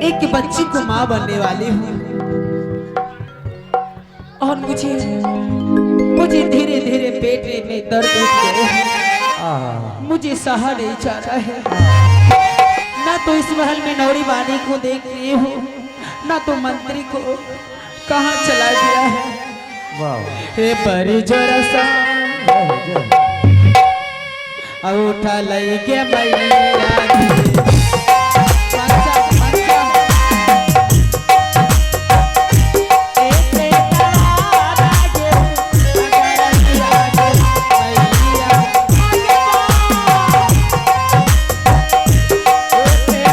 एक बच्ची को माँ बनने वाली हूँ और मुझे मुझे धीरे धीरे पेट में दर्द उठ गए हैं। मुझे सहा नहीं जा रहा है। ना तो इस महल में नौरी बानी को देख रही हूँ, ना तो मंत्री को। कहाँ चला गया है? वाह। हे परी जरा सा जय हो, जय हो। उठा लई के मैया की। पंचा, पंचा। ए बेटा आगे, अगर आगे, मैया आगे बढ़। ए बेटा आगे,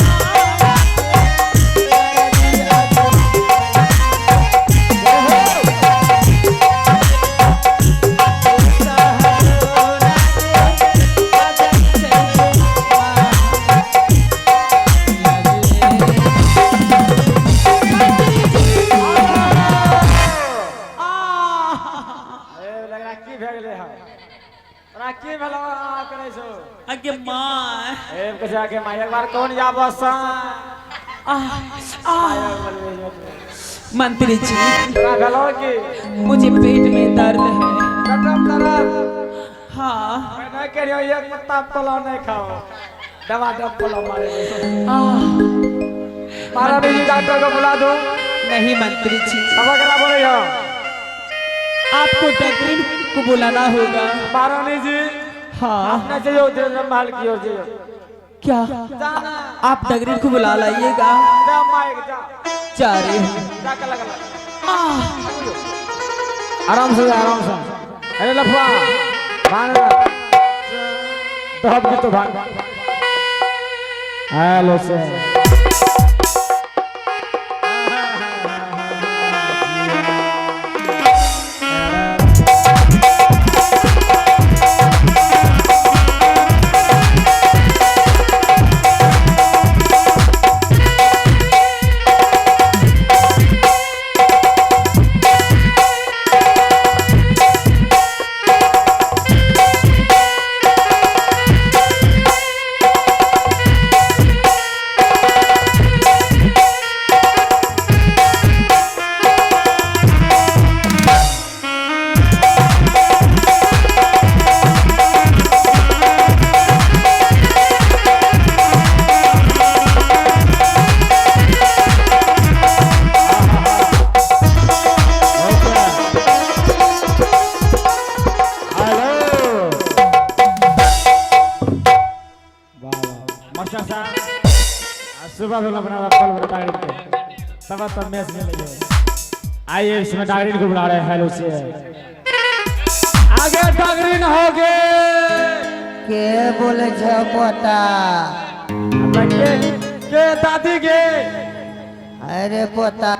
अगर ए लगरा की भए गेलै हँ? तोरा की भेलौ आ करै छौ? अगे माँ। ए कहै छै आगे माय, एक बार कौन जाब सा। आ, मंत्री जी। तोरा भेलौ की? मुझे पेट में दर्द है। पेटम दर्द? हाँ। मैं नहीं करियो, एक पत्ता पुलाव नहीं खाओ, दवा दब पुलाव मारे। आ, मारा भी डॉक्टर को बुला दो। नहीं मंत्री जी। दवा करा बोले हो। आपको डॉक्टर को बुलाना होगा। महारानी जी। हाँ। आपने चाहिए उधर महल की ओर चाहिए। क्या जाना। आप डगरीन को बुला लाइएगा? जा माइक जा। जा रहे हैं। जा कर लगा। आ, आराम से जा, आराम से। अरे लफुआ भाग तो अब तो भाग। Hello sir. हेलो, वाह वाह मास्टर साहब, आज सुबह सुबह अपना पल बता के तब तब मैच में लगे। आइए, इसमें डागरीन को बुला रहे हैं। हेलो से आगे डागरीन हो गए। के बोले छे पोता? के दादी के। अरे पोता,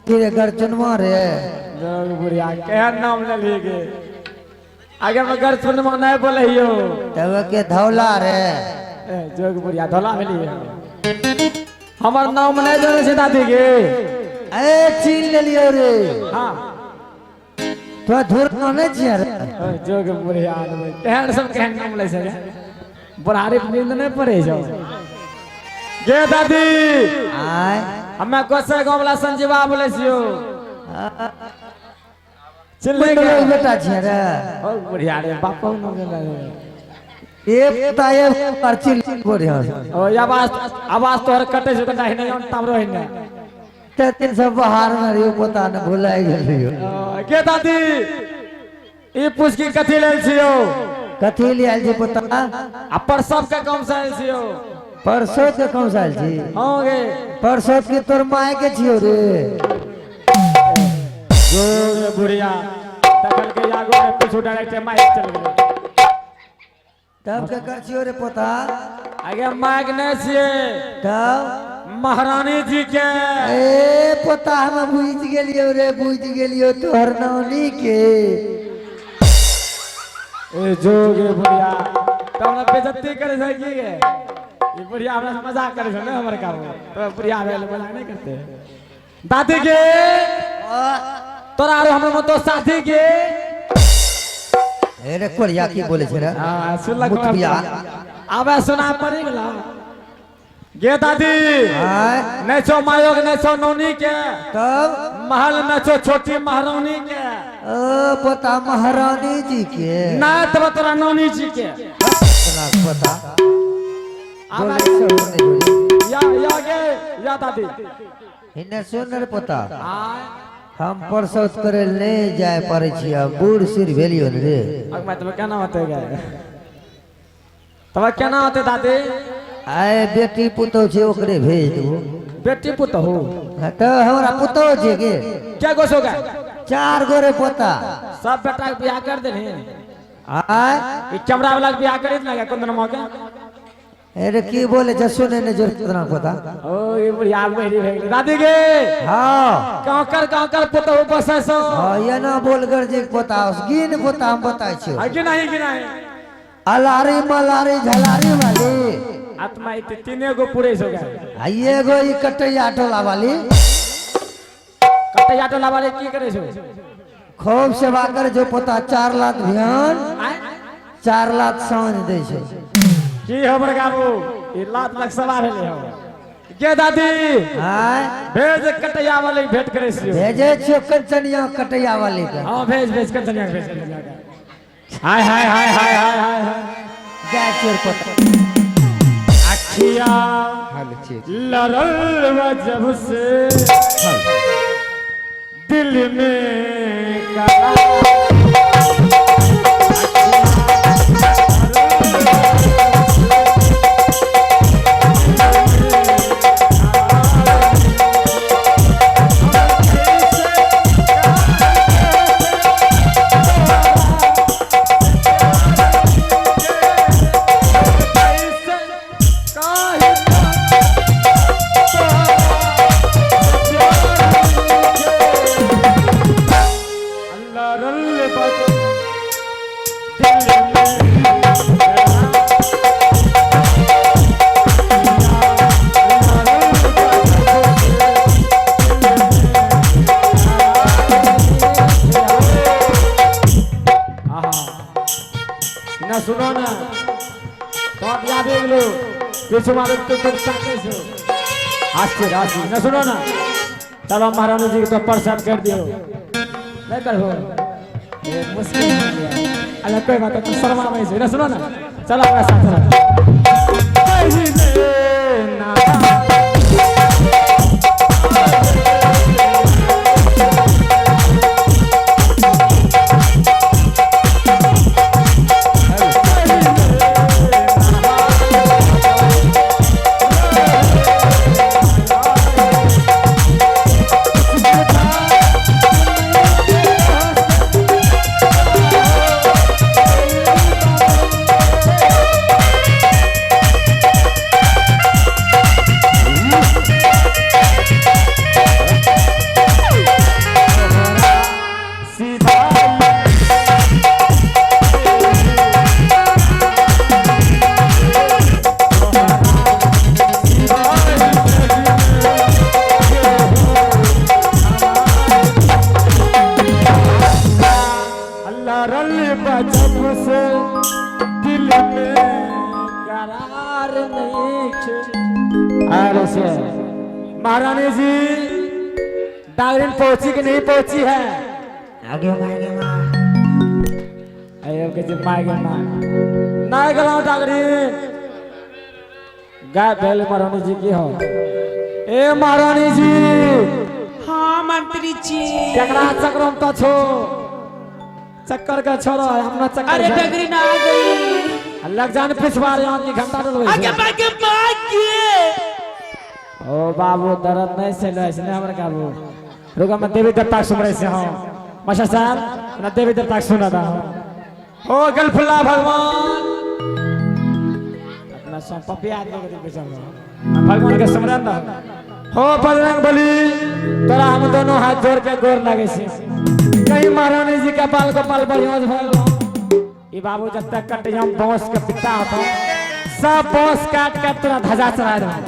तेरे घर चुनवा रे? जोग बुढ़िया, केहन नाम लेली गे? आगे में घर सुनमा नहीं बोले हियो। तब के धौला रे? ए जोग बुढ़िया, धोला भेली। हमर नाम नहीं जाने छै दादी के। ए, चीन लेलियो रे। हाँ। तो धुर नहीं छियै रे? ओ जोग बुढ़िया आदमी, केहन सब केहन नाम लै छै गे? बुढ़ारी के नींद नहीं पड़े छौ गे दादी? आय। हमे कोसे गाँव वाला संजीवा बोले छियो, चिल्ले मंडलों के के बेटा छियै रे? ओ बुढ़िया रे, बापो नाम गेलै। ए पोता, ए पर्ची बढ़िया। ओ आवाज आवाज तोहर कटे छै तऽ नहीं टावरो है ने। ते तीन सब बाहर में रहियो पोता, ने भुलाइ गेलियो। गे दादी, ई पूछ की कथी लेल छियो? कथी ले आयल छी पोता? आ परसब के कम से आयल छियो। परसों के कौन साल छी? हाँ गे। परसों के तोर माय के छियो रे? जो बुढ़िया तखन के आगो में पीछू डायरेक्ट माइक चल गेलै। तब के कर छियो रे पोता? आगे माइक नहीं छियै। तब? महारानी जी के। ए पोता, हम बुझ गेलियो रे, बुझ गेलियो, तोहर नौनी के। ए जोगे बुढ़िया, तब हमरा बेइज्जती करे छै की गे? ई बुढ़िया हमरा से मजाक करे छै ने हमर काम तो बुढ़िया भेल, मजाक नहीं करते दादी के। तोरा आरो हमर मतो साथी के। ए रे कोरिया, की बोले छै रे? हाँ, सुनलक? मुतबिया। आबे सुना पड़ी गेला। गे दादी। आय। नहीं छो मायो के, नहीं छो नौनी के। तब? महल में छो छोटी महारानी के। ओ पोता, महारानी जी के? ना, तब तोरा नौनी जी के। अपना पोता आब। बोले सब नहीं बोले। या या गे या दादी। हिने सुन रे पोता। आय। हम परसौत करे नहीं जाय पड़े छियै, बूढ़ सिर भेलियो ने रे। अब मैं तब केना होते गए, तब केना होते दादी? आय, बेटी पुतोह छै, ओकरे भेज देबो। बेटी पुतहु? हाँ, तऽ हमरा पुतोह छै के। क्या गोस हो गए? चार गोरे पोता। सब बेटा के बियाह कर देने? आय। ई कैमरा वाला के बियाह करी ना कोन दिन मौके? अरे, की बोले छै सुने ने जोर कितना पोता। ओ ई बुढ़िया बहरी भए गेलै दादी गे। हाँ। कांकर कांकर पुतहु बसै सो? हाँ, ये ना बोल कर जे पोता गिन पोता, हम बताय छियो। आ कि नहीं कि नहीं? अलारी मलारी झलारी वाली। आत्मा ई तीने गो पूरे हो गए। आ एगो ई कटैया टोला वाली। कटैया टोला वाले की करे छो? खूब सेवा कर जो पोता, 4 लाख ध्यान, आय? 4 लाख साँझ दै छै। की हो बड़का बाबू, ई लात लग सवार भेलै हो गे दादी? आय। भेज, कटैया वाले के भेंट करे छियो। भेजे छियो कंचनिया कटैया वाली के। हाँ, भेज भेज, कंचनिया के भेज, कंचनिया के। हाय हाय हाय हाय हाय हाय हाय। जाय छियो पोता। अखिया लड़ल जब से दिल में करार। ऐसे काहे लड़ल बज दिल में। आहा, ना सुनो ना, तो याद गेलो पिछु मारे तो तुम ताके छो आस्ते राशि। ना सुनो ना, तब हम महारानी जी के तो प्रसाद कर दियो। नहीं करबो, ए मुश्किल हो गया। अरे कोई बात नहीं, शर्मा में छै। ना सुनो ना, चलो हमरा साथ चलो। पहिले ना। लड़ल बजब से दिल में करार नहीं छे। अरे से महारानी जी, डागरीन पहुंची कि नहीं पहुंची है? आगे आगे माँ। अरे के जे माय गे माँ, नहीं गलाओ डागरीन गाय भेल। महारानी जी की हो? ए महारानी जी। हाँ मंत्री जी। केकरा चक्कर में तो छो? चक्कर का छोड़ो, हमरा चक्कर। अरे, डगरी ना आ गई। लग जान पिछवाड़ यहाँ की घंटा डलबै आगे छै। आगे भागे। ओ बाबू, दर्द नहीं से ऐसे हमर बाबू। रुका, मैं देवी देवता सुन रहे से। हाँ मास्टर साहब, मैं देवी देवता सुना था। ओ गलफुल्ला भगवान, अपना सब पपिया आदमी के दिल चल भगवान के स्मरण न हो। बजरंग बली, तोरा हम दोनों हाथ जोड़ के गोर लागे छी। कहीं महारानी जी का बाल गोपाल बढ़िया से भगवान। ई बाबू, जब तक कट हम बांस के पिता होता, सब बांस काट के तोरा ध्वजा चढ़ा दे।